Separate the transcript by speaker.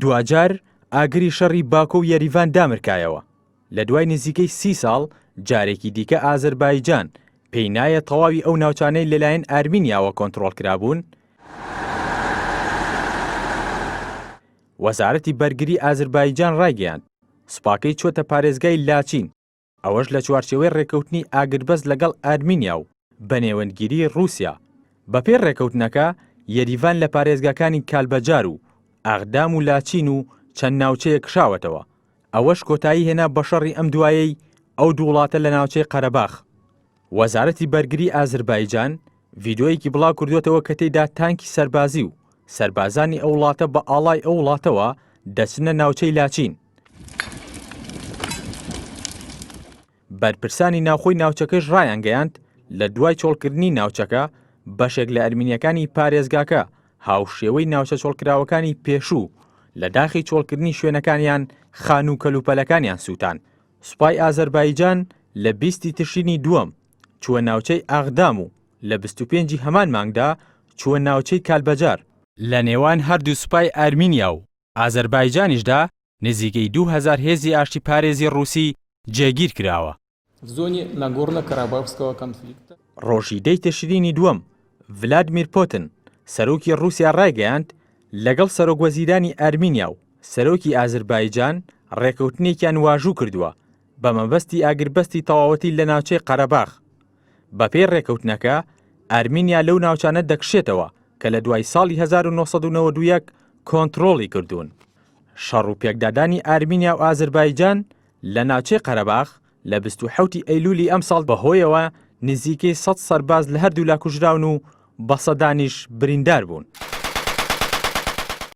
Speaker 1: دواجار ئاگری شەڕی باکۆ و یەریڤان دامرکایەوە. لە دوای نزیکەی سی ساڵ جارێکی دیکە ئازەربایجان پێی نایە تەواوی ئەو ناوچانەی لەلایەن ئارمینیاوە کۆنتڕۆڵ کرابوون، وەزارەتی بەرگری ئازربایجان ڕایگەیاند، سوپاکەی چووەتە پارێزگای لاچین، ئەوەش لە چوارچێوەی ڕێککەوتنی ئاگربەست لەگەڵ ئارمینیا و بە نێوەندگیری ڕووسیا. بەپێی ڕێککەوتنەکە، یەریڤان لە پارێزگاکانی کالبەجار و ئاغدام و لاچین و چەند ناوچەیەک کشاوەتەوە، ئەوەش کۆتایی هێنا بە شەڕی ئەم دوایەی ئەو دوو وڵاتە لە ناوچەی قەرەباخ. وەزارەتی بەرگری ئازربایجان ڤیدیۆیەکی بڵاوکردووەتەوە کە تێیدا تانکی سەربازی و سەربازانی ئەو وڵاتە بە ئاڵای ئەو وڵاتەوە دەچنە ناوچەی لاچین. بەرپرسانی ناوخۆی ناوچەکەش ڕایانگەیاند، لە دوای چۆڵکردنی ناوچەکە، بەشێک لە ئەرمینییەکانی پارێزگاکە هاوشێوەی ناوچە چۆڵکراوەکانی پێشوو لە داخی چۆڵکردنی شوێنەکانیان خانوو و کەلوپەلەکانیان سووتان. سوپای ئازەربایجان لە 20 ی تشرینی دووەم چووە ناوچەی ئاغدام و لە 25 ی هەمان مانگدا چووە ناوچەی کالبەجار. لە نێوان هەردوو سوپای ئەرمینیا و ئازەربایجانیشدا نزیکەی 2000 هێزی ئاشتیپارێزی ڕووسی جێگیر کراوە. ڕۆژی دەی تشرینی دووەم، ڤلادمیر پوتن، سەرۆکی ڕووسیا ڕایگەیاند، لەگەڵ سەرۆکوەزیرانی ئەرمینیا و سەرۆکی ئازربایجان ڕێکەوتنێکیان واژوو کردووە بە مەبەستی ئاگربەستی تەواوەتی لە ناوچەی قەرەباخ. بەپێی ڕێکەوتنەکە، ئەرمینیا لەو ناوچانە دەکشێتەوە کە لە دوای ساڵی 1991 کۆنترۆڵی کردوون. شەڕ و پێکدادانی ئەرمینیا و ئازربایجان لە ناوچەی قەرەباخ لە 27 ی ئەیلولی ئەمساڵ بەهۆیەوە نزیکەی 100 سەرباز لە هەردوولا کوژراون و بە سەدانیش بریندار بوون.